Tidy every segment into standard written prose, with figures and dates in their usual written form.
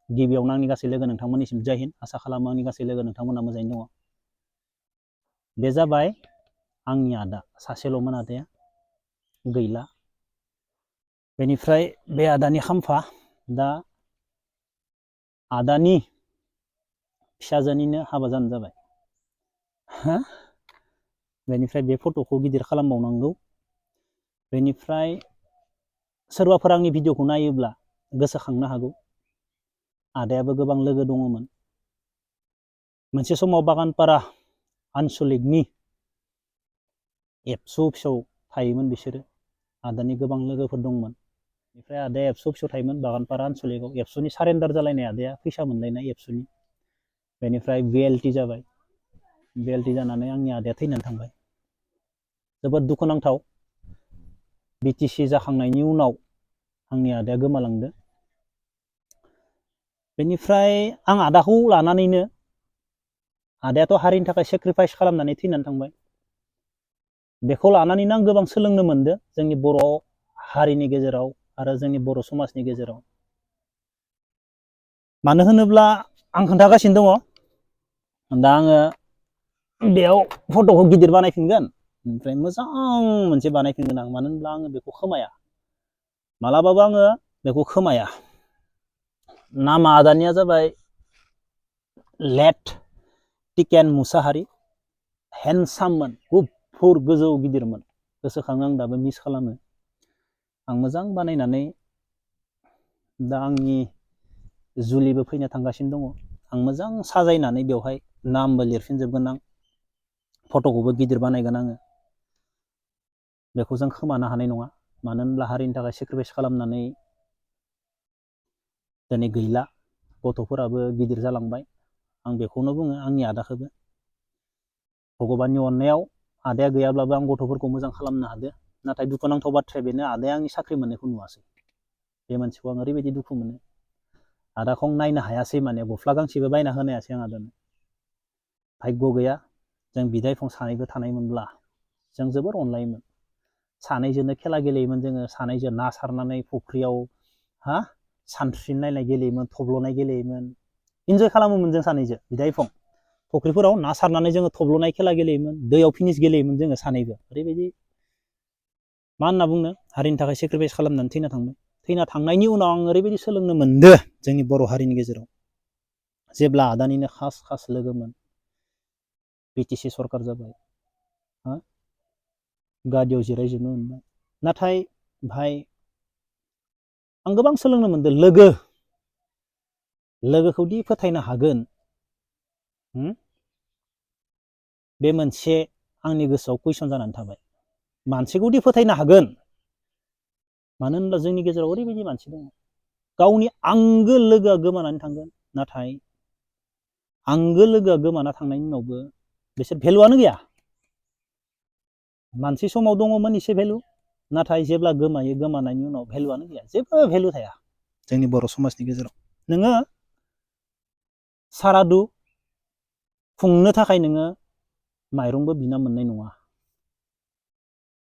गिबियावनो आंनि गासै लोगो नोंथांमोननिसिम जय हिन्द। आसा खालामो आंनि गासै लोगो नोंथांमोना मोजाङैनो दङ। बे जाबाय आंनि आदा, सासेल'मोन आदाया, गैला। बेनिफ्राय बे आदानि खाम्फा दा आदानि फिसाजोनिनो हाबा जानो जाबाय। बेनिफ्राय बे फट'खौ गिदिर खालामबावनांगौ। बेनिफ्राय सोरबाफोर आंनि भिडिअ'खौ नायोब्ला गोसोखांनो हागौ आदायाबो गोबां लोगो दङमोन। मोनसे समाव बागानपारा आनसलिकनि एबसु अफिसाव थायोमोन बिसोरो। आदानि गोबां लोगोफोर दंमोन। बेनिफ्राय आदाया एबसु अफिसाव थायोमोन बागानपारा आनसलिकआव। एबसुनि सारेन्डार जालायनाय आदाया, फैसा मोनलायनाय एबसुनि। बेनिफ्राय बिएलटि जाबाय। बिएलटि जानानै आंनि आदाया थैनानै थांबाय। जोबोद दुखुनांथाव। बिटिसि जाखांनायनि उनाव आंनि आदाया गोमालांदो। बेनिफ्राय आं आदाखौ लानानैनो, आदायाथ' हारिनि थाखाय सेक्रिफाइस खालामनानै थैनानै थांबाय। बेखौ लानानैनो आं गोबां सोलोंनो मोनदों जोंनि बर' हारिनि गेजेराव आरो जोंनि बर' समाजनि गेजेराव। मानो होनोब्ला आं खोन्थागासिनो दङ, दा आङो बेयाव फट'खौ गिदिर बानायफिनगोन, ओमफ्राय मोजां मोनसे बानायफिनगोन आं। मानो होनब्ला आङो बेखौ खोमाया, मालाबाबो आङो बेखौ खोमाया। नामा आदानिया जाबाय लेट टिकेन मुसाहारि। हेन्डसाममोन, गुफुर गोजौ गिदिरमोन। गोसोखाङो आं दाबो मिस खालामो। आं मोजां बानायनानै दा आंनि जुलिबो फैनो थांगासिनो दङ। आं मोजां साजायनानै बेवहाय नामबो लिरफिनजोबगोन आं। फट'खौबो गिदिर बानायगोन आङो। बेखौ जों खोमानो हानाय नङा। मानो होनब्ला हारिनि थाखाय सेक्रिफाइस खालामनानै दिनै गैला। गथ'फोराबो गिदिर जालांबाय। आं बेखौनो बुङो आंनि आदाखौबो, भगबाननि अननायाव आदाया गैयाब्लाबो आं गथ'फोरखौ मोजां खालामनो हादो। नाथाय दुखुनांथाव बाथ्राया बेनो, आदाया आंनि साख्रि मोननायखौ नुवासै। बे मोनसेखौ आं ओरैबायदि दुखु मोनो। आदाखौ आं नायनो हायासै, माने गस्ला गांसेबो बायना होनो हायासै आं आदानो। भाग्य गैया, जों बिदा बिफं सानैबो थानायमोनब्ला जों जोबोर अनलायोमोन। सानैजोंनो खेला गेलेयोमोन जोङो, सानैजों ना सारनानै फुख्रियाव सानस्रिनायनाय गेलेयोमोन, थब्ल'नाय गेलेयोमोन। इन्जय खालामोमोन जों सानैजों बिदा बिफं। फुख्रिफोराव ना सारनानै जोङो थब्ल'नाय खेला गेलेयोमोन, दैयाव फिनिस गेलेयोमोन जोङो सानैबो। ओरैबायदि मा होनना बुंनो, हारिनि थाखाय सेक्रिफाइस खालामनानै थैना थांबाय। थैना थांनायनि उनाव आं ओरैबायदि सोलोंनो मोनदो जोंनि बर' हारिनि गेजेराव, जेब्ला आदानिनो खास खास लोगोमोन, बिटिसि सरखार जाबाय, गादियाव जिरायजोबनो मोनबाय। नाथाय भाइ, आं गोबां सोलोंनो मोनदों। लोगोखौदि फोथायनो हागोन, बे मोनसे आंनि गोसोआव कुइसन जानानै थाबाय। मानसिखौदि फोथायनो हागोन, मानो होनब्ला जोंनि गेजेराव ओरैबायदि मानसि दङ, गावनि आंगो लोगोआ गोमानानै थांगोन, नाथाय आंगो लोगोआ गोमाना थांनायनि उनावबो बिसोर भेलुआनो गैया। मानसि समाव दङमोन एसे भेलु, नाथाय जेब्ला गोमायो, गोमानायनि उनाव भेलुआनो गैया, जेबो भेलु थाया जोंनि बर' समाजनि गेजेराव। नोङो सारादु खुंनो थाखाय नोङो माइरंबो बिना मोननाय नङा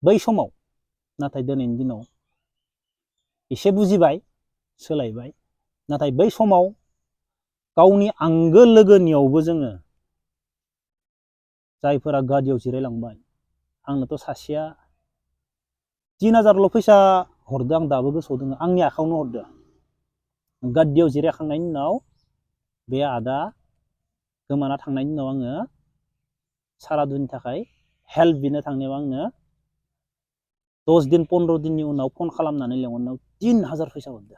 बै समाव। नाथाय दिनैनि दिनाव एसे बुजिबाय, सोलायबाय। नाथाय बै समाव गावनि आंगो लोगोनियावबो जोङो, जायफोरा गादियाव जिरायलांबाय, आंनोथ' सासेया 3000ल' फैसा हरदो, आं दाबो गोसोआव दङ, आंनि आखायावनो हरदो। गादियाव जिरायखांनायनि उनाव बे आदा गोमाना थांनायनि उनाव आङो सारादुनि थाखाय हेल्प बिनो थांनायाव आंनो 10 दिन 15 दिननि उनाव फन खालामनानै लेंहरनायाव 3000 फैसा हरदो।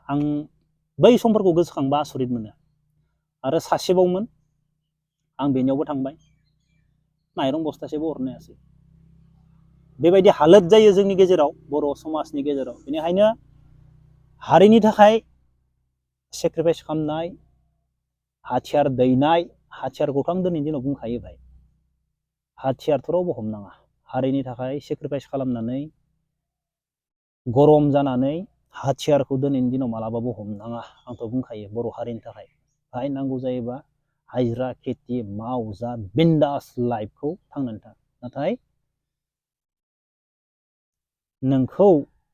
आं बै समफोरखौ गोसोखांबा आसरित मोनो। आरो सासेबावमोन, आं बेनियावबो थांबाय, माइरं बस्थासेबो हरनो हायासै। बेबायदि हालोद जायो जोंनि गेजेराव, बर' समाजनि गेजेराव। बेनिखायनो हारिनि थाखाय सेक्रिफाइस खालामनाय, हाथियार दैनाय, हाथियारखौथ' आं दिनैनि दिनाव बुंखायो भाइ, हाथियारथ' रावबो हमनाङा। हारिनि थाखाय सेक्रिफाइस खालामनानै, गरम जानानै हाथियारखौ दिनैनि दिनाव मालाबाबो हमनाङा। आंथ' बुंखायो बर' हारिनि थाखाय। भाइ, नांगौ जायोबा हाजिरा खेथि माव, जा बिन्दास लाइफखौ थांनानै था। नाथाय नोंखौ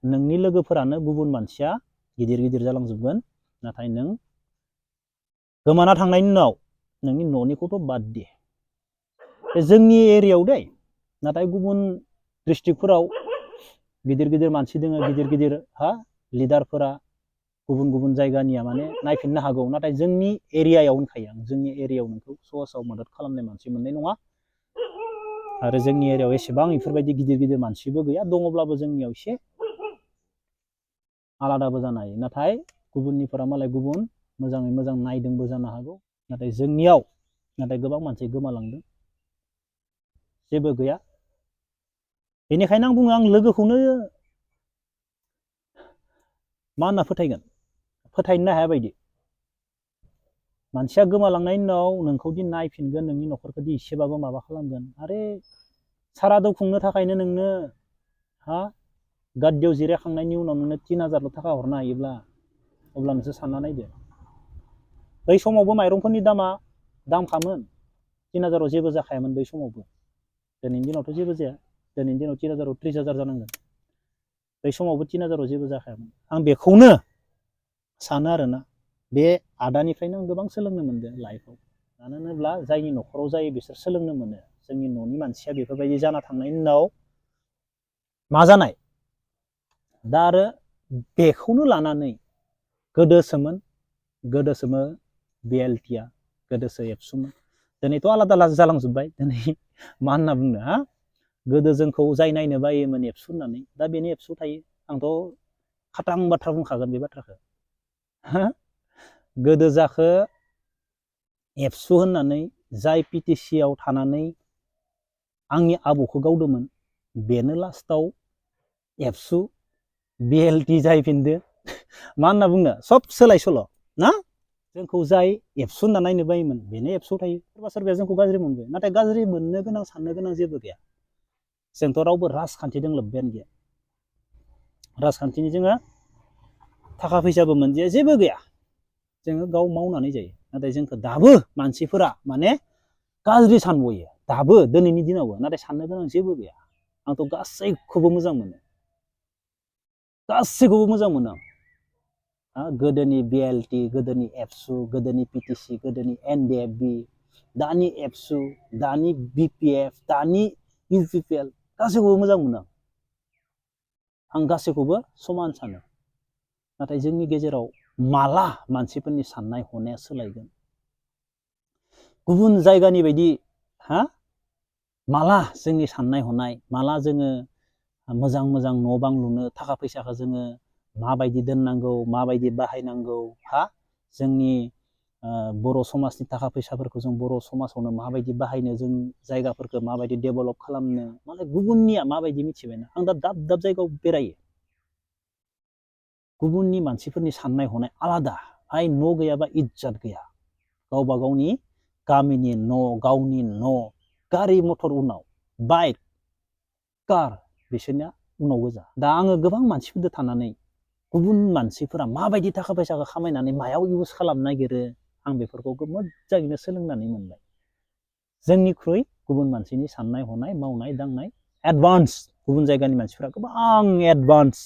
नोंनि लोगोफोरानो, गुबुन मानसिया गिदिर गिदिर जालांजोबगोन। नाथाय नों गोमाना थांनायनि उनाव नोंनि न'निखौथ' बाद दे, बे जोंनि एरियायाव दै, नाथाय गुबुन डिस्ट्रिक्टफोराव गिदिर गिदिर मानसि दोङो, गिदिर गिदिर लिडारफोरा गुबुन गुबुन जायगानिया माने नायफिननो हागौ, नाथाय जोंनि एरियायाव होनखायो आं, जोंनि एरियायाव नोंखौ सहसाव मदद खालामनाय मानसि मोननाय नङा। आरो जोंनि एरियायाव एसेबां इफोरबायदि गिदिर गिदिर मानसिबो गैया, दङब्लाबो जोंनियाव एसे आलादाबो जानो हायो। नाथाय गुबुननिफोरा मालाय गुबुन मोजाङै मोजां नायदोंबो जानो हागौ, नाथाय जोंनियाव गोबां मानसि गोमालांदों, जेबो गैया। बेनिखायनो आं बुङो, आं लोगोखौनो मा होनना फोथायगोन, फोथायनो हाया बायदि। मानसिया गोमालांनायनि उनाव नोंखौदि नायफिनगोन, नोंनि न'खरखौदि एसेबाबो माबा खालामगोन, आरे सारादु खुंनो थाखायनो नोंनो गाद्दियाव जिरायखांनायनि उनाव नोंनो 3000 थाखा हरनो हायोब्ला अब्ला नोंसो सानना नायदो। बै समावबो माइरंफोरनि दामखामोन, 3000 जेबो जाखायामोन बै समावबो। दिनैनि दिनावथ' जेबो जाया, दिनैनि दिनाव 3000 30,000 जानांगोन, बै समावबो 3000 जेबो जाखायामोन। आं बेखौनो सानो आरोना, बे आदानिफ्रायनो आं गोबां सोलोंनो मोनदों लाइफआव। मानो होनोब्ला जायनि न'खराव जायो बिसोर सोलोंनो मोनो। जोंनि न'नि मानसिया बेफोरबायदि जाना थांनायनि उनाव मा जानाय। दा आरो बेखौनो लानानै गोदोसोमोन BLTआ, गोदोसो एबसुमोन, दिनैथ' आलादा आलादा जालांजोब्बाय। दिनै मा होनना बुंनो, गोदो जोंखौ जाय नायनो बायोमोन एबसु होननानै, दा बेनो एबसु थायो। आंथ' खाथां बाथ्रा बुंखागोन बे बाथ्राखौ। गोदो जाखो एबसु होननानै जाय PTCआव थानानै आंनि आबौखौ गावदोंमोन, बेनो लास्टाव एबसु BLT जाहैफिनदो। मा होनना बुंनो, सब सोलाय सोल' ना। जोंखौ जाय एबसु होनना नायनो बायोमोन बेनो एबसु थायो। सोरबा सोरबाया जोंखौ गाज्रि मोनबाय, नाथाय गाज्रि मोननो गोनां साननो गोनां जेबो गैया। जोंथ' रावबो राजखान्थिजों लोब्बायानो गैया, राजखान्थिनि जोङो थाखा फैसाबो मोनजाया, जेबो गैया, जोङो गाव मावनानै जायो। नाथाय जोंखौ दाबो मानसिफोरा माने गाज्रि सानबोयो, दाबो दिनैनि दिनावबो, नाथाय साननो गोनां जेबो गैया। आंथ' गासैखौबो मोजां मोनो, गासैखौबो मोजां मोनो आं। गोदोनि BLT, गोदोनि एबसु, गोदोनि PTC, गोदोनि NDFB, दानि एबसु, दानि BPF, दानि UPPL, गासैखौबो मोजां मोनो आं गासैखौबो समान सानो। नाथाय जोंनि गेजेराव माला मानसिफोरनि साननाय हनाया सोलायगोन, गुबुन जायगानि बायदि माला जोंनि साननाय हनाय, माला जोङो मोजां मोजां न' बां लुनो, थाखा फैसाखौ जोङो माबायदि दोननांगौ, माबायदि बाहायनांगौ, जोंनि बर' समाजनि थाखा फैसाफोरखौ जों बर' समाजावनो माबायदि बाहायनो, जों जायगाफोरखौ माबायदि डेभेलप खालामनो, माने गुबुननिया माबायदि मिथिबायना। आं दा दाब दाब जायगायाव बेरायो, गुबुननि मानसिफोरनि साननाय हनाय आलादा। न' गैयाबा इज्जत गैया, गावबा गावनि गामिनि न', गावनि न', गारि मथर उनाव, बाइक कार, बिसोरनिया उनाव गोजा। दा आङो गोबां मानसिफोरजों थानानै गुबुन मानसिफोरा माबायदि थाखा फैसाखौ खामायनानै मायाव इउज खालामनो नागिरो, आं बेफोरखौ मोजाङैनो सोलोंनानै मोनबाय। जोंनिख्रुइ गुबुन मानसिनि साननाय हनाय, मावनाय दांनाय एडभान्स, गुबुन जायगानि मानसिफोरा गोबां एडभान्स,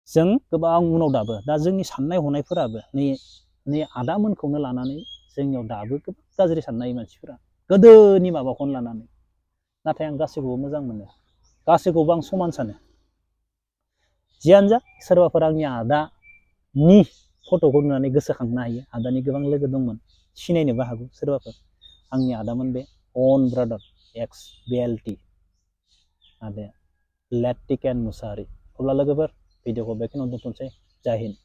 जों गोबां उनाव दाबो। दा जोंनि साननाय हनायफोराबो नै आदामोनखौनो लानानै जोंनियाव दाबो गोबां गाज्रि साननाय मानसिफोरा, गोदोनि माबाखौनो लानानै। नाथाय आं गासैखौबो मोजां मोनो, गासैखौबो आं समान सानो। जियानो जा, सोरबाफोर आंनि आदानि फट'खौ नुनानै गोसोखांनो हायो, आदानि गोबां लोगो दंमोन, सिनायनोबो हागौ सोरबाफोर। आंनि आदामोन बे अन ब्रादार एक्स BLT आदाया लेटिकेन मुसाहारि। अब्ला लोगोफोर, भिडिअखौ बेखिनियावनो दोनथ'नोसै। जय हिन्द।